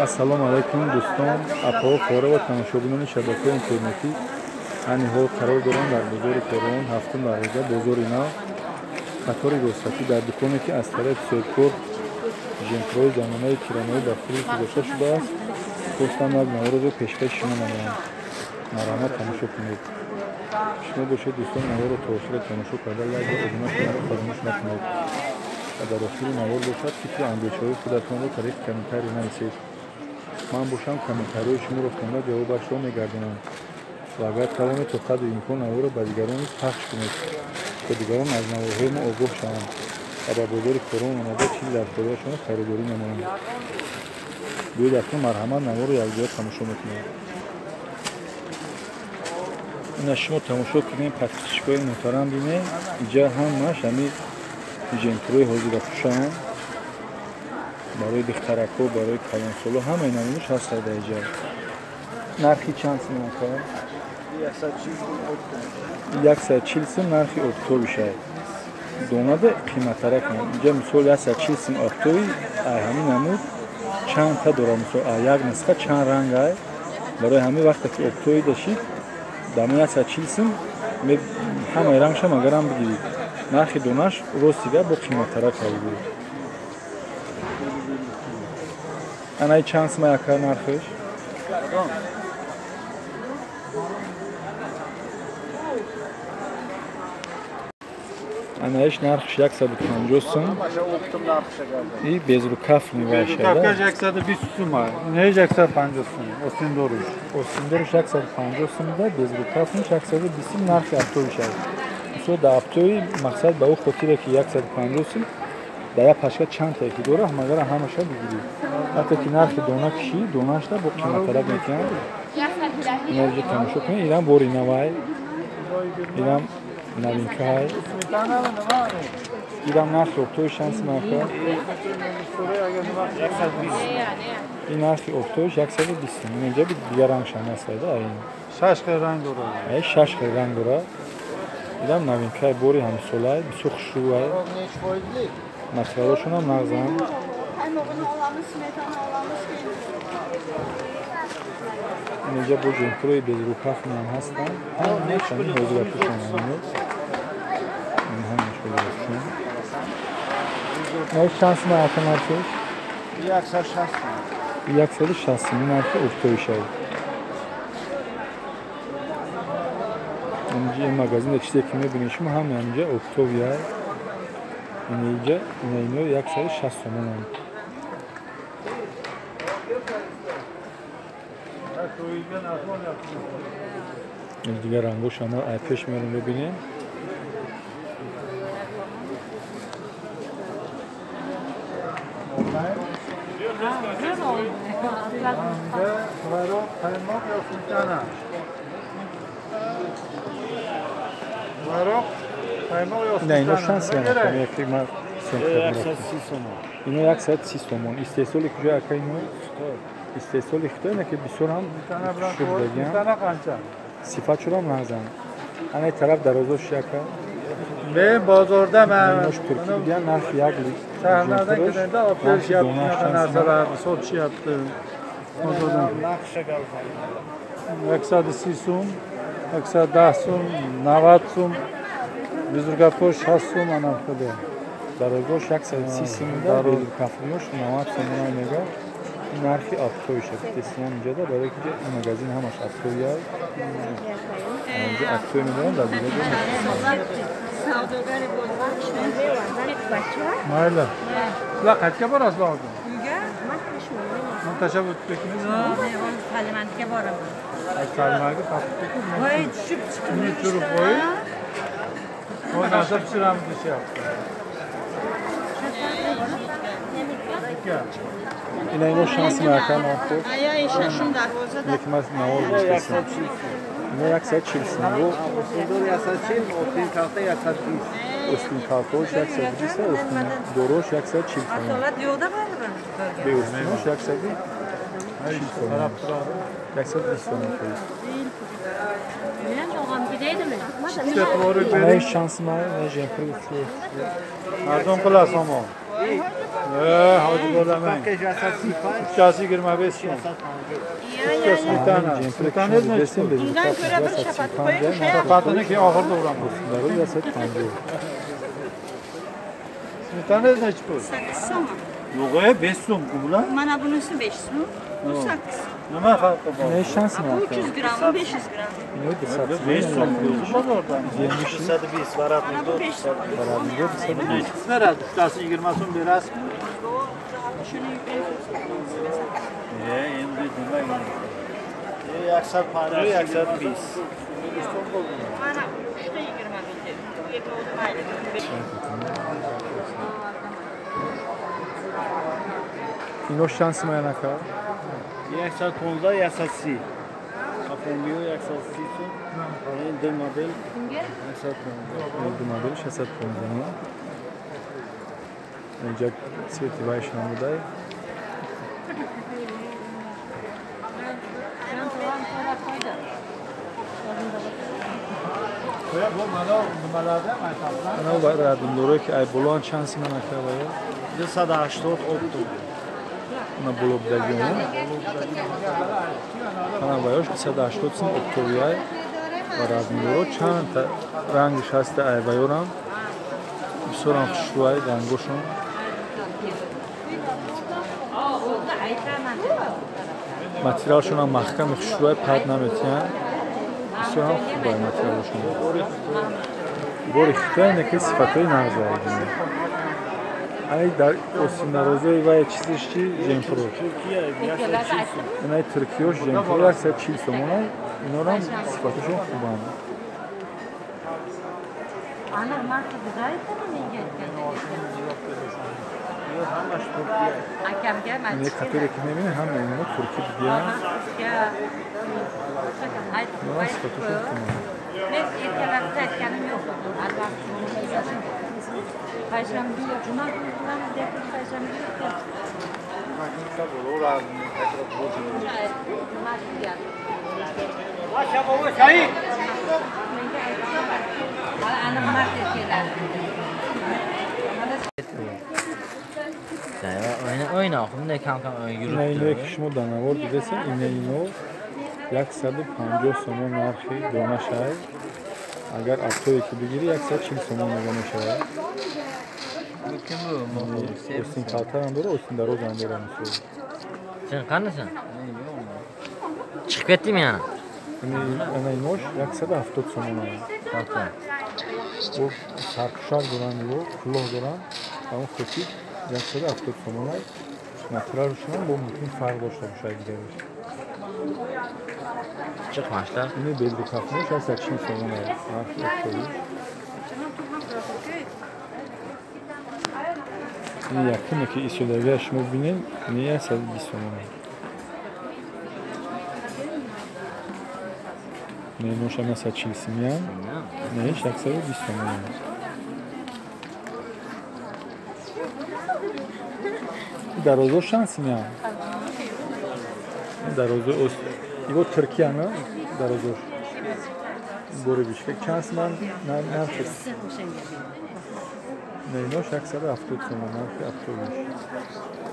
Ассалому алайкум дӯстон, апаҳо, хора ва тамошобинони шабакаи интернетӣ. Айни ҳол қарор дорам дар бозори Корвон, ҳафтум дарвоза, бозори нав, қатори ростакӣ дар дуконе ки аз тарафи соҳибкор жемпурҳои замонаи тираноӣ ба фурӯш гузошта шудааст. Хостам як наворро пешкаши шумо намоям. Марҳамат, тамошо кунед. Шумо бошед дӯстон, наворро то охира тамошо карда лайк ва обуна шуданро фаромӯш накунед ва дар охири навор бошад фикру андешаҳои худатонро тариқи комментарий нависед. Ман бошам комментариҳои шуморо хонда ҷавобашро мегардонам ва агар тавонед то қадри имкон наворро ба дигарон низ пахш кунед, то дигарон аз наворҳои мо огоҳ шаванд ва ба бозори Корвон омада чизи дар хӯрдаашонро харидорӣ намоянд. Биёед акнун марҳамат наворро якҷоя тамошо мекунем. Ина шумо тамошо кунед, подписчикои муҳтарам, бинед, инҷа ҳамааш ҳамин жемпурҳои ҳозирапӯшанд барои духтаракҳо, барои калонсоло, ҳамаи намунаш ҳастад дар инҷа. Нархи чанд сум ака? 140 сум нархи оптовишад. Донада қиматтарак. Инҷа мисол 140 сум оптови, ай ҳамин намуд чанд та дорад, мисол як нусха чанд ранг ай. Барои ҳамин вақте ки оптови дашид, дар 140 сум ҳамаи рангшам агарам бигирид, нархи донаш ростига бо қиматтарак ҳавиду. Анаи чанд сум ака нархиш? Анаиш нархиш 150 сум. И безрукав мебошад. Безрукавкаш 120 сум, инаш 150 сум. Остиндоруш. Остиндоруш 150 сум да, безрукавниш 120 сум нархи оптовиш аст. Мисол дар оптови мақсад ба ӯ хотире ки 150 сум дар як пачка чанд та ки дора, магар ҳамаша бигирӣ. Вақте ки нархи дона кишӣ, донашда бо қиматтарак мекунанд. Инаро тамошо кунед, инам бори навай, инам новинкай. Инам нархи оптовиш чанд сум ака? Ин нархи оптовиш 120 сум. Инҷа дигар рангшам ҳаст, ин шаш хел ранг дорад. Ай шаш хел ранг дорад. Инам новинкай, бори ҳамсолай, бисёр хушрӯай. Материалошонам нағзанд. Инҷа бо жемпурҳои безрукавниам ҳастанд. Ҳамааш ҳамин ҳозирапӯшонанд. Ҳамааш ҳозирапӯшон. Нархи чанд сум ака нархиш? 160 сум. 160 сум нархи оптовиш аст. Инҷа ин магазин чизе ки мебинед шумо ҳама инҷа оптовия. Инҷа ино 160 сомонанд. Дигар рангош ама ай пеш мерем бибинем. Не, ино шанс ям, ино 130 сомон. Истеҳсоли куҷо ака ино? Истеҳсоли Хитой, не ки бисёр ҳам шудагиам. Сифатшонам нағзанд. Ана тараф дарозош яка. Мен бозорда ман инош туркӣ будиян, нархи як шаҳрlardan kelganda olib kelishyapti, shunaqa narsalarni sotishyapti bozordan. 130 сум, 110 сум, 90 сум, безрукавкош 60 сум, ана хеле. Дарозош 130 сум да, безрукавнош 90 сомона мега. Ин нархи оптовиш аст. Тестиям инҷа да, барои ки ин магазин ҳамаш оптовия. Инҷа оптови медоранд, дар дигар ҷо Mayli. Sizlar qayerga borasizlar hozir? Uyga. Man tashlab o'tib ketdingizmi? Salimandga boraman. Salimanga qatib ketdingizmi? Voy, tushib chiqib turib qo'yib. Bu narsa pishiramiz deyishyapti. Ина ино шанс ака нархо. Лекин ман навор гирифтам. Ино 140 сум. 140, остин калта 120. Остин калтош 120, остин дорош 140 сум. Бе остинош 140 сум. 120 сум. Ана шанс ма, ина жемпур. Arzon qilasiz omon. Hoji bo'laman. 325 so'm. Smetana. Smetana nechi? Undan ko'ra bir shapat qo'ying, o'sha ham. Shapatini keyin oxirida uraman. 150. Smetana nechi pul? 8 so'm. Yo'q, 5 so'm bular. Mana bunisi 5 so'm, bu 8 so'm. Nima farqi bor? Ne şans mı? Bu 300 gram, 500 gram. Ne 5 so'm bozordan. 120 varatni. Mana bu 5 so'm. Nechisi beradi? Uchtasi 20 so'm berasizmi? Shuni 500 so'm. Endi nima? 150, 120. Mana 3ta 20 mingga. Bu ikkovi mayli. Ино шанс маянака? 115, 130. Афонгио 130 сом. Ин ду модел 115. Ду модел 615. Инҷа цвети вайш намудай. Ана радимдорое ки ай болоан чанд симанака вая? 280 опту. Ана боло будагион. Ана ваяш 280 сум оптовиай ва радимдоро чанд рангиш ҳаста ай ваёрам. Бисёрам хушрӯай рангошон. Материалшонам маҳками хушрӯай пад наметиҳанд. Бисёрам хубай материалшон. Бори хитой не ки сифатҳои нағзай. Ай дар осиндарозои вай чизиш чи жемпро. Инай туркиёш жемпро 140 сомона. Инорам сифаташон хубанд. Ине қаторе ки мебинед ҳама ино туркӣ будиянд. Инорам сифаташон хубанд. Men ertalabda aytganim yo'q. Payshanba juma kuni qilamiz deb payshanba Иное ки шумо дар навор дидесен, ине ино 150 сомон нархи донашай. Агар автое ки бигирӣ 140 сомон мега мешавад. Остин калтарам дора, остин дарозам дора мисол. Sen qandasan? Chiqib ketdingmi yana? Ана инош 170 сомон аст. Бо сарпӯшак доранд, ё кулоҳ доранд. Ҳамон хотир 170 сомон аст. Материалшонам бо мумкин фарқ дошта бошад дигараш. Chiqmashlar. Ини белрукафнош 140 сомон аст. Нархи оптовӣ. Ини якуме ки истодагиаш шумо бинед, ини 120 сомон аст. Ненош ам 140 симиян, неиш 120 сомон аст. Дарозо чанд симиян? Дарозо иво Туркия на дарозош. Бори Бишкек чанд симан нархи? Ненош 170 сомон нархи оптовиш.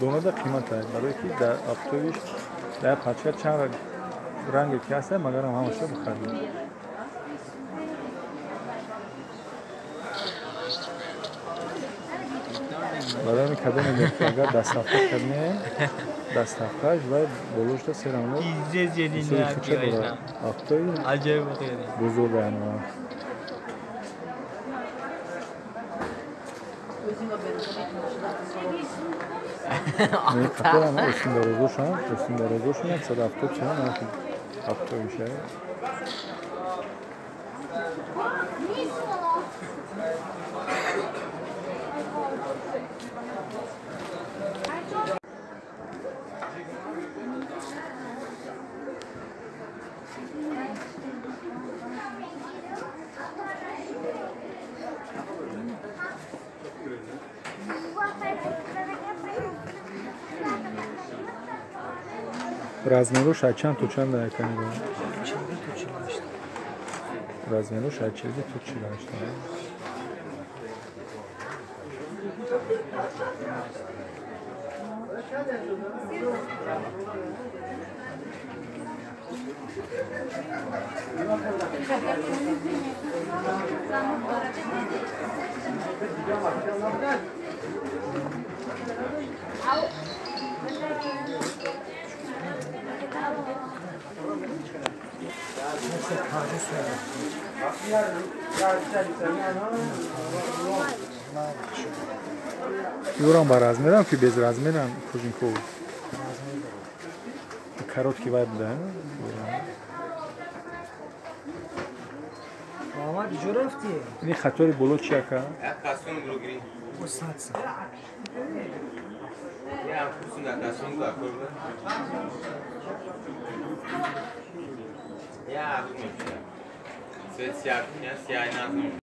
Донада қимат аст, барое ки дар оптовиш дар пачка чанд ранге ки ҳаст, магарам ҳамаша бихаред. Барои ҳамин кадом мегӯяд ки агар дастафка кардем, дастафкааш вай болошта серамно хуча дорад. Оптови бузург ана. Қатор ама остин дарозошон, остин дарозошон 170 сомон нархи оптовиша. Размерош аз чанд то чанд ака мегӯяд? 42 то 48. Размерош аз 42 то 48. Юрам ба размерам ки без размерам Кожинков. Короткий вай буда. Муҳаммад, ҷо рафтӣ? Ини хатори боло чи ака? Цвет сиях, сиях.